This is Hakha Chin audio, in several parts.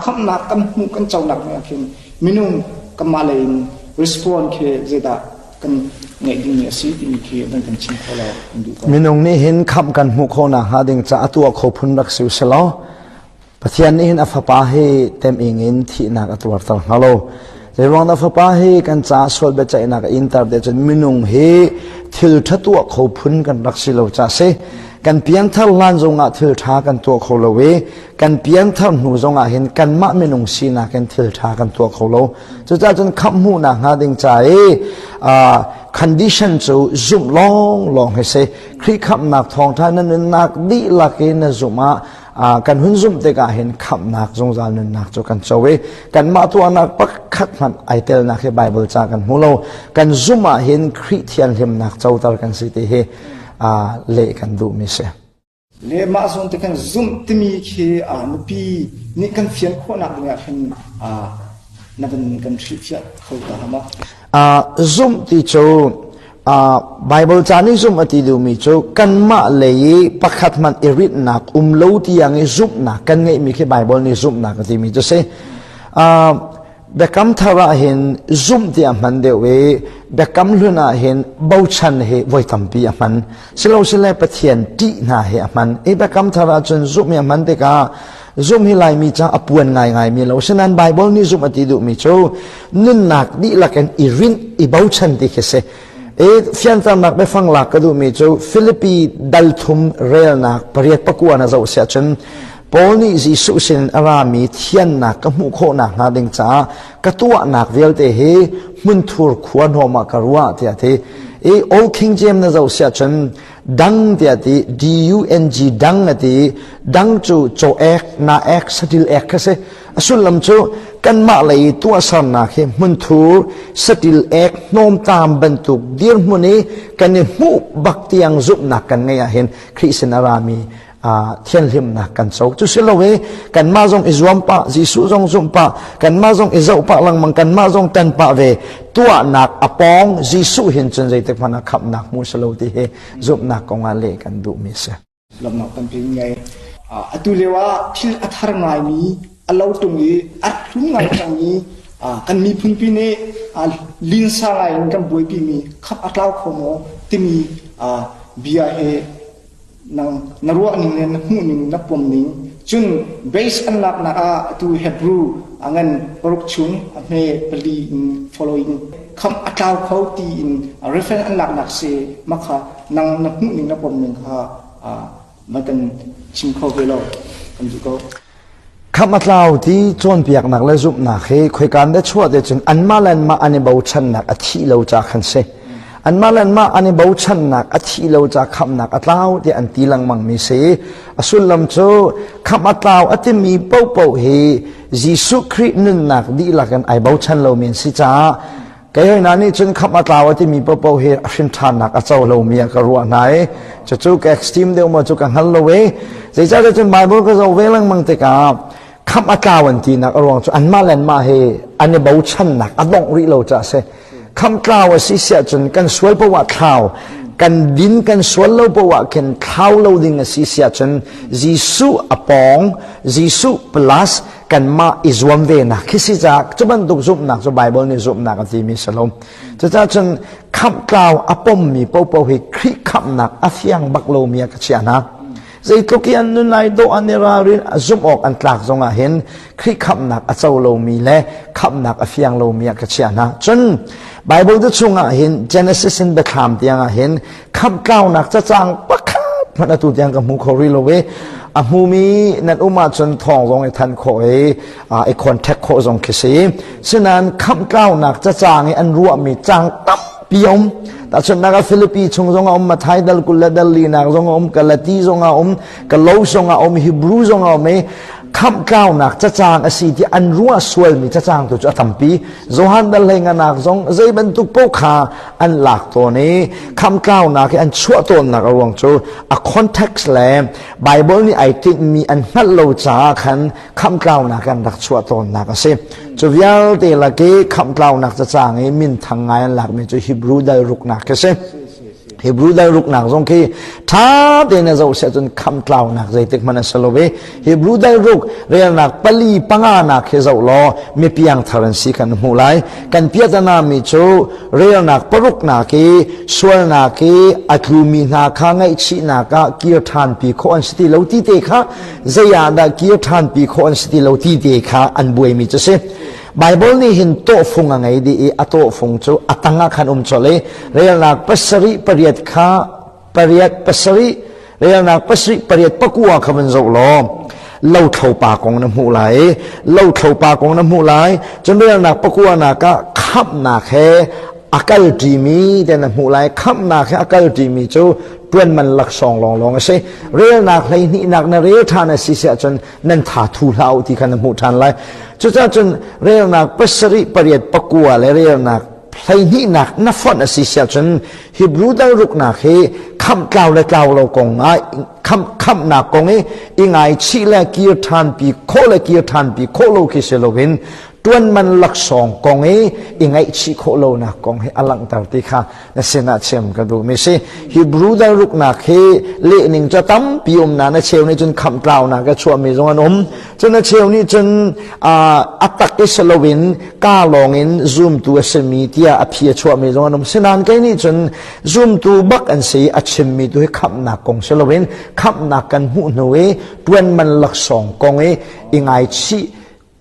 Khamhnak kan hmuh kan conak nih ah khin minung kanmah lei in respond khi zeidah kan ngeih dingmi a si timi khi van kan chim kho lo kan duh ko. Minung nih hin khamh kan hmuh khawhnak hnga ding caah tuah kho phun rak si usih Pathian nih hin a fapa hi teming in thihnak a tuarter hnga lo. Zeiruang dah fapa hi kan caah sual biaceihnak a inter te cun minung hi thil ṭha tuah kho phun kan rak si lo ca si. Kan pianthar hlan zongah thil ṭha kan tuah kho lo i kan pianthar hnu zongah hin kanmah minung sinak in thil ṭha kan tuah kho lo. Cucaah cun khamh hmuhnak hnga ding ca i condition cu zumh lawnglawng hi si. Khrih khamhnak thawngṭha na nunnak dihlak in na zumh ah kan hun zumh tikah hin khamhnak zungzal nunnak cu kan co i kanmah tuahnak pakhat hmanh ai telnak hi Bible ca kan hmu lo. Kan zumh ah hin Khrih thianhlimnak coter kan si ti hi leh kan duhmi si. Le mah zawn te khan zumh timi khi nupi nih kan fian khawhnak ding ah khin na van kan hrilhfiah kho ta hnga maw? Zumh ti cu Bible ca nih zumh a ti duhmi cu kanmah lei i pakhat hmanh i rinhnak um lo tiang i zumhnak kan ngeihmi khi Bible nih zumhnak a timi cu si. Biakam thar ah hin zumh ti a hman deuh i biakam hlun ah hin bochan hi voi tampi a hman. Silosile Pathian ṭih hna hi a hman. I biakam thar ah cun zumh hi a hman tikah zumh hi Laimi ca a puan ngaingaimi lo. Asinain Baibal nih zumh a ti duhmi cu nunnak dihlak in i rinh, i bochan ti khi si. I fianternak biafang lak ka duhmi cu Filipi dal thum relnak pariat pakua na zoh siah cun Paul nih Jesuh sin a rami thiannak ka hmuh khawh nakhnga ding caah ka tuahnak vialte hi hmunthur khua hnawm ah ka ruah tiah ti. I Old King James na zoh siah cun dang tiah ti D-U-N-G dang a ti dang cu caw ek na ek satil ek kha si. A sullam cu kanmah lei tuahsernak hi hmunthur satil ek hnawmtam bantuk dirhmun i kan i hmuh bak tiang zumhnak kan ngeih ahhin Khrih sin a rami thianhlimnak kan co cu si lo i kanmah zong i zuam pah Jesuh zong zumh pah kanmah zong i zoh pah lengmang kanmah zong tan pah ve tuahnak a pawng Jesuh hin cun zeitik hmanh ah khamhnak hmu si lo ti hi zumhnak kong ah leh kan duhmi si. Lawmhnak tampi ngei. Atu lio ah thil a thar ngaimi a lo tung i a hlun ngai cangmi kan miphunpi nih linsa ngai in kan buaipimi khap a tlau kho maw timi bia hi nang na ruah ning le na hmuh ning na pom ning cun base an laknak ah atu Hebrew a ngan paruk chung a hme pali in following kham a tlau kho ti in reference an laknak si makha nang na hmuh ning na pom ning kha ma kan chim kho ve lo kan duh ko. Khamh a tlau ti cawnpiaknak le zumhnak hi khoikaan le chuah te cun anmah le anmah an i bochannak a thih lo ca khan si. Anmah le anmah an i bochannak a thih lo ca khamhnak a tlau tiah an ti lengmang mi si. A sullam cu khamh a tlau a timi paohpaoh hi Jesuh Khrih nunnak dihlak in ai bochan lomi an si caah Kei hoi hna nih cun khamh a tlau a timi paohpaoh hi a hrin ṭhannak a co lomi ah ka ruah hna i cucu ka extreme deuh maw cu ka hngal lo i zeicahtiah cun Bible ka zoh ve lengmang tikah khamh a tlau an tinak a ruang cu anmah le anmah hi an i bochannak a dongh rih lo caah a si. Khamh tlau a si siah cun kan sual paoh ah thlau kan din kan sual lo paoh ah khin thlau lo ding a si siah cun Jesuh a pawng Jesuh plus kanmah i zuam ve nak khi si caah cu bantuk zumhnak cu Bible nih zumhnak a timi si lo. Cucaah cun khamh tlau a pommi popo hi Khrih khamhnak a fiang bak lomi ah ka chiah hna. Zeitluk i an nun ai dawh an i ralrin zumh awk an tlak zongah hin Khrih khamhnak a co lomi le khamhnak a fiang lomi ah ka chiah hna. Cun Bible te chungah hin Genesis in Biathlam tiangah hin khamh tlaunak cacang pakhat hmanh atu tiang ka hmu kho rih lo i a hmumi nan um ahcun thawng zong i than khawh i i contact khawh zong khi si sinain khamh tlaunak cacang i an ruahmi cang tampi a um tahchunhnak ah Philippi chung zong a um Mathai dal kul le dal linak zong a um Galati zong a um Kalo zong a um Hebrew zong a um i khamh tlaunak cacang a si ti an ruah sualmi cacang tu cu a tampi Johan dal hlei nganak zong zei bantuk paoh kha an lak tawn i khamtlaunak i an chuah tawnnak a ruang cu a context le Bible nih ai tinhmi an hngalh lo caah khan khamtlaunak an rak chuah tawnnak a si. Cu vialte lak i khamtlaunak cacang i minthang ngai an lakmi cu Hebrew dal ruknak khi si. Hebrew dal ruknak zong khi ṭha tein a zoh siah cun khamhtlaunak zeitik hmanh a si lo i Hebrew dal ruk relnak pali panga nak khi zoh law mipiang thar an si kan hmuh lai. Kan piatana mi cu relnak paruknak i sualnak i a tlumi hna kha ngaihchihnak ah kir ṭhanpi khawh an si ti lo ti te kha zei ah dah kir ṭhanpi khawh an si ti lo ti te kha an buaimi cu si. Bible nih hin tawhfung a ngei dih i a tawhfung cu a tang ah khan um colh i relnak pasarih pariat kha pariat pasarih relnak pasarih pariat pakua kha van zoh law lothlo pa kong na hmuh lai i lothlo pa kong na hmuh lai cun relnak pakua nak ah khamhnak he a kal ṭimi te na hmuh lai khamhnak he a kal ṭimi cu ṭuanman laksawng lawnglawng a si relnak hleihnihnak na rel ṭhan a si siah cun nan tha thu hlah u ti kha na hmuh ṭhan lai cucaah cun relnak pasarih pariat pakua le relnak hleihnihnak na fonh a si siah cun Hebrew dal ruknak hi khamh tlau le tlau lo kong ah khamh khamhnak kong i i ngaichih le kir ṭhanpi khawh le kir ṭhanpi khawh lo khi si loin ṭuanman laksawng kong i i ngaihchih khawh lonak kong hi a langhter ti kha na sinah chim ka duhmi si. Hebrew dal ruknak hi lehning cu tampi um na na cheu nih cun khamh tlaunak a chuahmi zong an um. Cun a cheu nih cun a tak i si loin ka lawng in zumtu a simi tiah a phi a chuahmi zong an um. Sinain kei nih cun zumtu bak an si a chimmi tu hi khamhnak kong si loin khamhnak kan hmuh hnu i ṭuanman laksawng kong i i ngaichih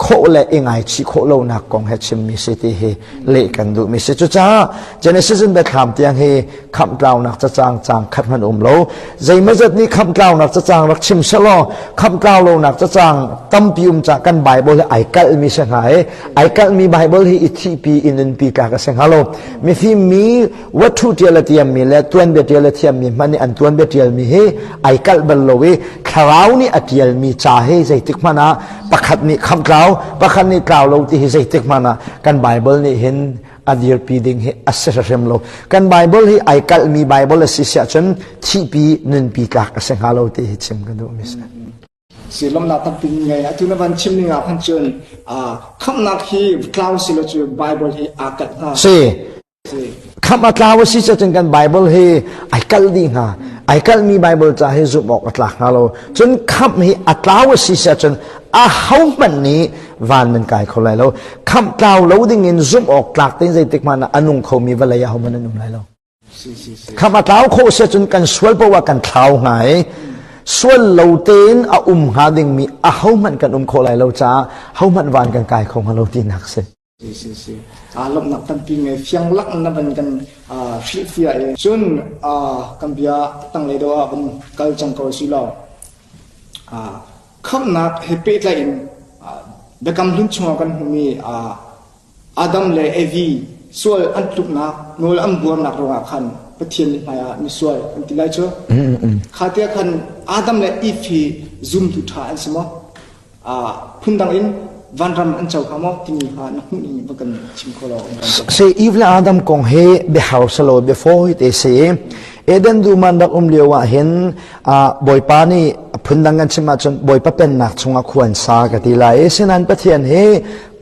khawh le i ngaichih khawh lonak kong he chimmi si ti hi leh kan duhmi si. Cucaah Genesis in biathlam tiang hi khamhtlaunak cacang cang khat hmanh um lo. Zeimazat nih khamhtlaunak cacang rak chim selaw khamhtlau lonak cacang tampi um ca kan Bible hi ai kalhmi si hnga i ai kalhmi Bible hi i thihpi i nunpi tlak a si hnga lo. Mifim mi wathu ṭial a tiammi le tuanbia ṭial a thiammi hmanh nih an tuanbia ṭialmi hi ai kalh bal lo i thlarau nih a ṭialmi ca hi zeitik hmanh ah pakhat nih khamhtlau pakhat nih tlau lo ti hi zeitik hmanh ah kan Bible nih hin a dirpi ding hi a si hrim lo. Kan Bible hi ai kalhmi Bible a si siah cun thihpi nunpi tlak a si hnga lo ti hi chim ka duhmi si. Si lomnak tampi ngei atu na van chim ning ah khan cun khamhnak hi tlau si lo cu Bible hi aa kalh hnga. Si. Khamh a tlau a si cun kan Bible hi ai kalh dih hnga. Ai kalhmi Bible ca hi zumh awk a tlak hnga lo. Cun khamh hi a tlau a si cun a hohmanh nih van nan kai kho lai lo. Khamh tlau lo ding in zumh awk tlak tein zeitik hmanh ah a nung khomi vawlei ah hohmanh an um lai lo. Khamh a tlau khawh si cun kan sual paoh ah kan thlau hnga i sual lo tein a um hnga dingmi ahohmanh kan um khawh lai lo caah hohmanh van kan kai kho hnga lo tinak si. Si si si. Aa lawmhnak tampi ngei fiang lak na van kan hrilhfiah i cun kan bia tanglei deuh ah van kal cang ko si law khamhnak he pehtlaih in biakam hlun chungah kan hmuhmi Adam le Evi sual an tluknak nawl an buarnak ruangah khan Pathian nih hmaiah misual an ti lai cu. Kha tiah khan Adam le Eve hi zumtu ṭha an si maw? Phundang in vanram an co hnga maw timi kha na hmuh ning va kan chim kho law. Si Eve le Adam kong hi biahar salo biafawi te si. Eden dum an rak um lio ah hin Bawipa nih phundang kan chim ahcun Bawipa pennak chungah khua an sa ka ti lai. Sinan Pathian hi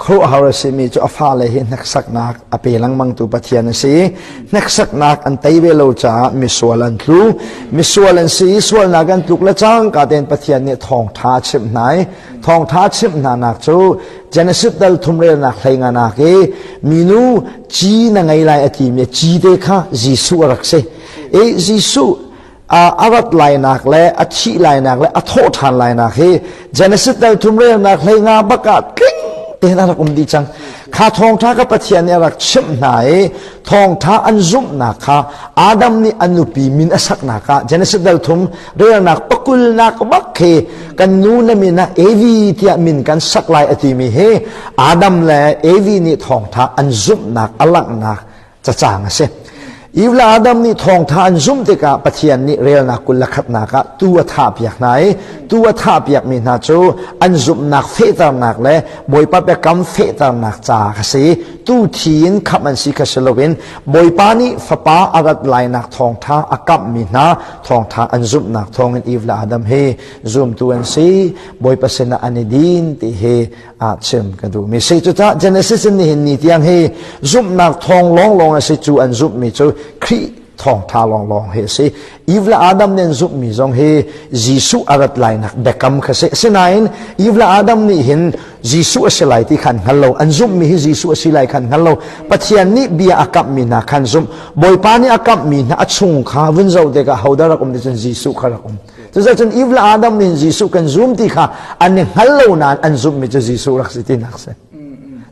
khuaruahhar a simi cu a fale hi hneksaknak a pe lengmangtu Pathian a si. Hneksaknak an tei ve lo caah misual an tlu. Misual an si i sualnak an tluk le cangka tein Pathian nih thawngṭha a chimh hna i thawngṭha a chimh hna nak cu Genesis dal thum relnak hlei nganak i minu ci na ngei lai a timi ci te kha Jesuh a rak si. I Jesuh a rat lainak le a thih lainak le a thawh ṭhan lainak hi Genesis dal thum relnak hlei nga bak ah tling tein a rak um dih cang. Kha thawngṭha kha Pathian nih a rak chimh hna i thawngṭha an zumhnak kha Adam nih a nupi min a saknak ah Genesis dal thum relnak pakulnak bak khi kan nu na min ah Evi tiah min kan sak lai a timi hi Adam le Evi nih thawngṭha an zumhnak a langhnak cacang a si. Eve le Adam nih thawngtha an zumh tikah Pathian nih relnak 21 nak ah tuu a thahpiak hna i tuu a thahpiakmi hna cu an zumhnak fehternak le Bawipa biakam fehternak ca a si. Tu thi in khamh an si kha si loin Bawipa nih fapa a rat lainak thawngtha a kamhmi hna thawngtha an zumhnak thawngin Eve le Adam hi zumtu an si. Bawipa sinah an i din ti hi ah chim ka duhmi si. Cucaah Genesis in nihin ni tiang hi zumhnak thawng lawnglawng a si cu an zumhmi cu Khrih. thawngtha lawnglawng hi a si. Eve le Adam nih an zumhmi zong hi Jesuh a rat lainak biakam kha si. Asinain Eve le Adam nih hin Jesuh a si lai ti khan hngal lo. An zumhmi hi Jesuh a si lai khan hngal lo. Pathian nih bia a kamhmi hna khan zumh. Bawipa nih a kamhmi hna a chung kha vun zoh tikah hodah rak um ti cun Jesuh kha rak um. Cucaah cun Eve le Adam nih Jesuh kan zum ti kha an i hngal lo nain an zumhmi cu Jesuh rak si tinak si.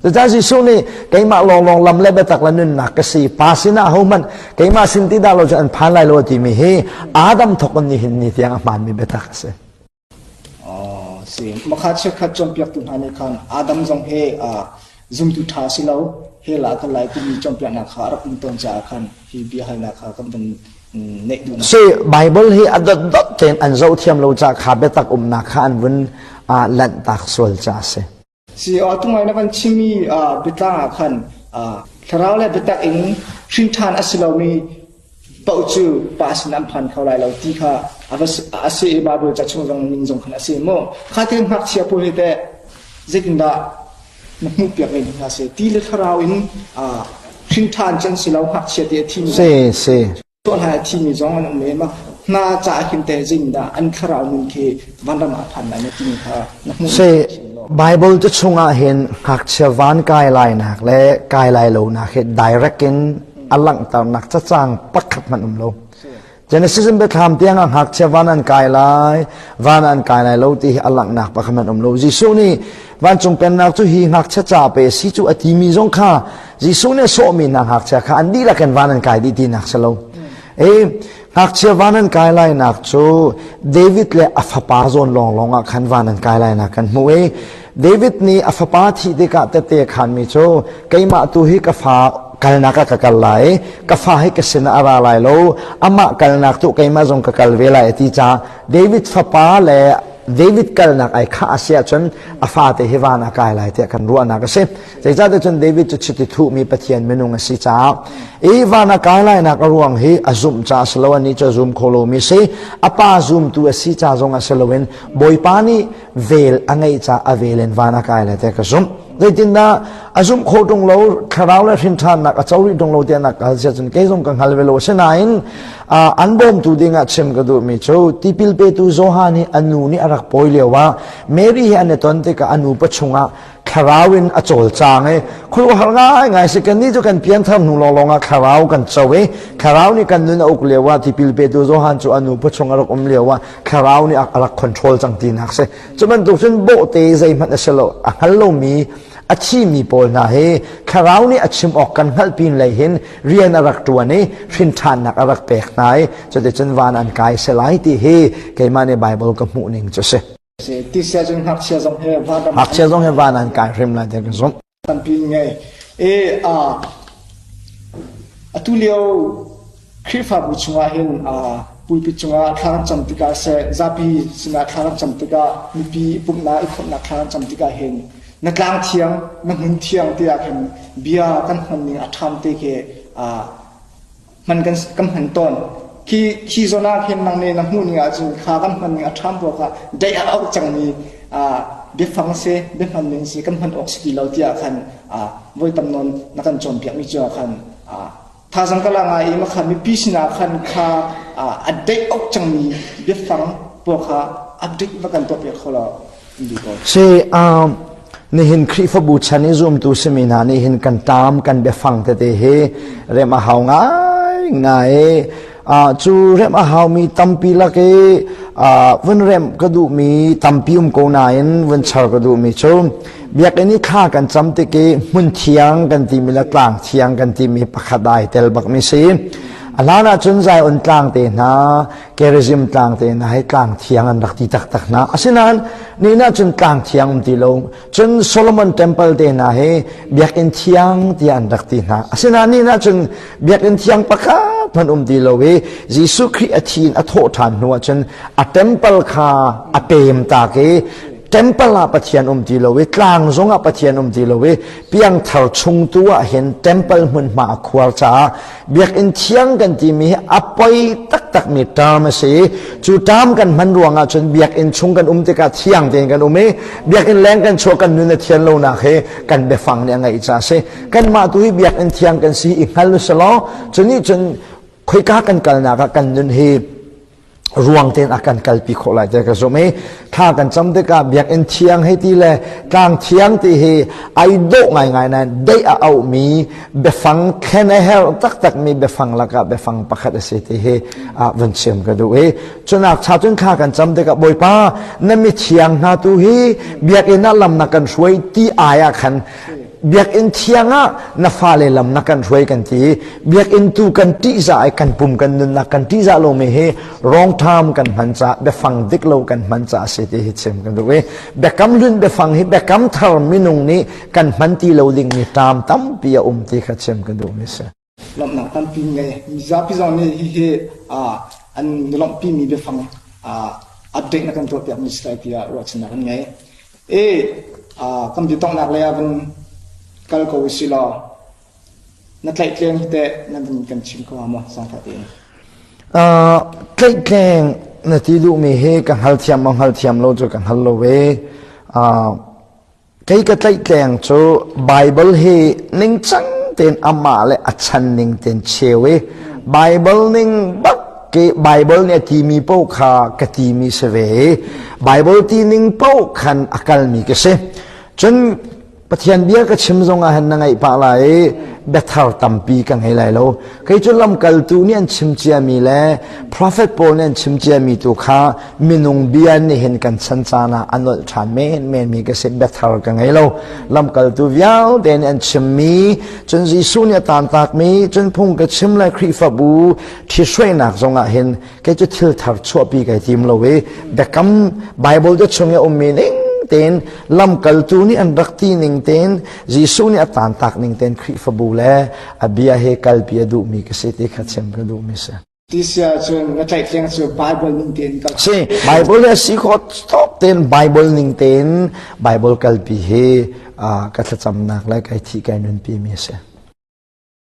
Cucaah Jesuh nih keimah lawnglawng lam le biatak le nunnak ka si pa sinah hohmanh keimah sin ti dah lo cu an phan lai lo timi hi Adam thawk in nihin ni tiang a hmaanmi biatak a si. Oh, si. Makha chiakhat cawnpiaktu hna nih khan Adam zong hi zumtu ṭha si lo hell ah kan lai timi cawnpiaknak kha a rak um tawn caah khan hi biahalnak kha kan van neih duhnak. Si Bible hi a dotdot tein an zoh thiam lo caah kha biatak umnak kha an vun lanhtak sual caah a si. Si atu ngai na van chimmi biatlang ah khan thlarau le biatak in hrin ṭhan a si lomi paoh cu pa sin an phan kho lai lo ti kha a si i Bible ca chung zong ning zong khan a si mu. Kha te ngakchia pawl hi teh zeitindah na hmuh piak ve hna si ti le thlarau in hrin ṭhan can si lo ngakchia te a thimi Si si. Tuah hlan a thimi zong an um i hna caah khin teh zeitindah an thlarau nun khi vanram ah a phan lai na timi kha na hmuh Si Bible cu chungah hin ngakchia van kai lainak le kai lai lonak hi direct in a langhternak cacang pakhat hmanh um lo. Genesis in biathlam tiang ah ngakchia van an kai lai, van an kai lai lo ti hi a langhnak pakhat hmanh um lo. Jesuh nih vancung pennak cu hi ngakchia ca pe si cu a timi zong kha Jesuh nih a sawhmi hna ngakchia kha an dihlak in van an kai dih tinak si lo. E, ngakchia van an kai lainak cu David le a fapa zawn lawnglawng ah khan van an kai lainak kan hmuh i David nih a fapa thih tikah tette a khanmi cu keimah tu hi ka fa kalnak ah ka kal lai ka fa hi ka sinah a ra lai lo amah kalnak tu keimah zong ka kal ve lai a ti caah David fapa le David kalnak ai khah a si ahcun a fate hi van a kai lai tiah kan ruahnak a si. Zeicahtiah cun David cu chiti thuhmi Pathian minung a si caah i van a kai lainak a ruang hi a zumh caah si lo anih cu a zum kho lomi si a pa zumtu a si ca zong a si loin Bawipa nih vel a ngeih caah a vel in van a kai lai tiah ka zumh. Zeitindah a zumh kho ṭung lo thlarau le hrinṭhannak a co rih ṭung lo tiah nak hal sia cun kei zong ka hngal ve lo asinain an bawmtu dingah chim ka duhmi cu tipil petu Johan hi a nu nih a rak pawi lio ah Mary he an i ton tikah a nu pachungah thlarau in a cawlcang i khuaruahhar ngaingai si kannih cu kan pianthar hnu lawnglawng ah thlarau kan co i thlarau nih kan nun a uk lio ah tipil petu Johan cu a nu pachung a rak um lio ah thlarau nih a rak control cang tinak si cu bantuk cun bawhte zeihmanh a si lo a hngal lomi a thimi pawl hna hi thlarau nih a chim awk kan hngalh pin lei hin rian a rak ṭuan i hrinṭhannak a rak pek hna i cuticun van an kai se lai ti hi keimah nih Bible ka hmuh ning cu si. Tisia cun ngakchia zong he vanram Ngakchia zong he van an kai hrim lai ti ka zumh. Tampi ngei. E a atu lio Khrihfabu chungah hin pulpit cungah thla kan cam tikah seh zapi sinah thla kan cam tikah mipi pumhnak i khawmhnak thla kan cam tikah hin na tlang thiang na hmun thiang tiah khin bia kan hman ning a ṭham te khi hman kan kan hman tawn. Khi khi zawn ah khin nang nih na hmuh ning ahcun kha kan hman ning a ṭham ruak ah daih a auh cangmi biafang si biahman ning si kan hman awk si ti lo tiah khan voi tam nawn na kan cawnpiakmi cu ah khan thazang ka la ngai i makha mipi sinah khan kha a daih awk cangmi biafang pawl kha update va kan tuahpiak kho lo. Si nihin Khrihfabu chan i zumtu simi hna nih hin kan ṭam kan biafang tete hi rem a hau ngaingai cu rem a haumi tampi lak i vun remh ka duhmi tampi um ko nain vun char ka duhmi cu biakinn i thla kan cam tik i hmun thiang kan timi le tlang thiang kan timi pakhat ai tel bakmi si a hlan ahcun Zion tlang te hna Gerizim tlang te hna hi tlang thiang an rak ti taktak hna. Asinain nihin ahcun tlang thiang um ti lo. Cun Solomon Temple te hna hi biakinn thiang tiah an rak ti hna. Asinain nihin ahcun biakinn thiang pakhat hmanh um ti lo i Jesuh Khrih a thi in a thawh ṭhan hnu ahcun a temple kha a pem tak i temple ah Pathian um ti lo i tlang zong ah Pathian um ti lo i piangthar chung tu ah hin temple hmunhma a khuar caah Biakinn thiang kan timi hi a poi taktakmi term a si. Cu term kan hman ruangah cun biakinn chung kan um tikah thiang tein kan um i biakinn leng kan chuah kan nun a thian lonak hi kan biafang nih a ngeih caah a si. Kanmah tu hi biakinn thiang kan si i hngal u selaw cu nih cun. Khoika kan kalnak ah kan nun hi ruang tein a kan kalpi khawh lai tiah ka zumh i thla kan cam tikah biakinn thiang hei ti le tlang thiang ti hi ai dawh ngaingai nain deih a auhmi biafang thlen a herh taktakmi biafang lakah biafang pakhat a si ti hi vun chim ka duh i cunak cha cun thla kan cam tikah Bawipa na mithiang hna tu hi biakinn ah lam na kan hruai ti ai ah khan biakinn thiang ah na fale lam na kan hruai kan ti biakinn tu kan ṭihzah i kan pum kan nunnak kan ṭihzah lomi hi wrong term kan hman ca biafang dik lo kan hman ca a si ti hi chim kan duh i biakam hlun biafang hi biakam thar minung nih kan hman ti lo dingmi term tampi a um ti kha chim kan duhmi si. Lawmhnak tampi ngei. Mizapi zong nih hihi an lawmhpi mi biafang update na kan tuahpiak mi si lai tiah ruahchannak kan ngei. E kan biatonghnak lei ah van kal ko usih law na tlaihtleng hi teh na van kan chim kho hnga maw sangfah tein? Tlaihtleng na ti duhmi hi ka hngalthiam maw hngalthiam lo cu ka hngal lo ve. Kei ka tlaihtleng cu Baibal hi ningcang tein amah le a chan ning tein cheu i Baibal ning bak ke Baibal nih a timi paoh kha ka timi si ve i Baibal ti ning paoh khan a kalmi ka si. Cun Pathian bia ka chim zong ah hin na ngaih pah lai i biathar tampi ka ngei lai lo. Kei cu lamkaltu nih an chim ciami le prophet pawl nih an chim ciami tu kha minung bia nih hin kan chan caan ah a nolh ṭhan menmen mi ka si biathar ka ngei lo. Lamkaltu vialte nih an chimmi, cun Jesuh nih a taantakmi, cun phung ka chim le Khrihfabu ṭhihruainak zong ah hin kei cu thil thar chuahpi kai tim lo i biakam Bible te chung i a ummi ning tein lamkaltu nih an rak ti ning tein Jesuh nih a taantak ning tein Khrihfabu le a bia he kalpi a duhmi ka si ti kha chim ka duhmi si. Ti si ahcun na tlaihtleng cu Bible ning tein kal. Si, Bible hi a si khawh tawk tein Bible ning tein Bible kalpi hi ka thlacamnak le kai thih kai nunpi mi a si.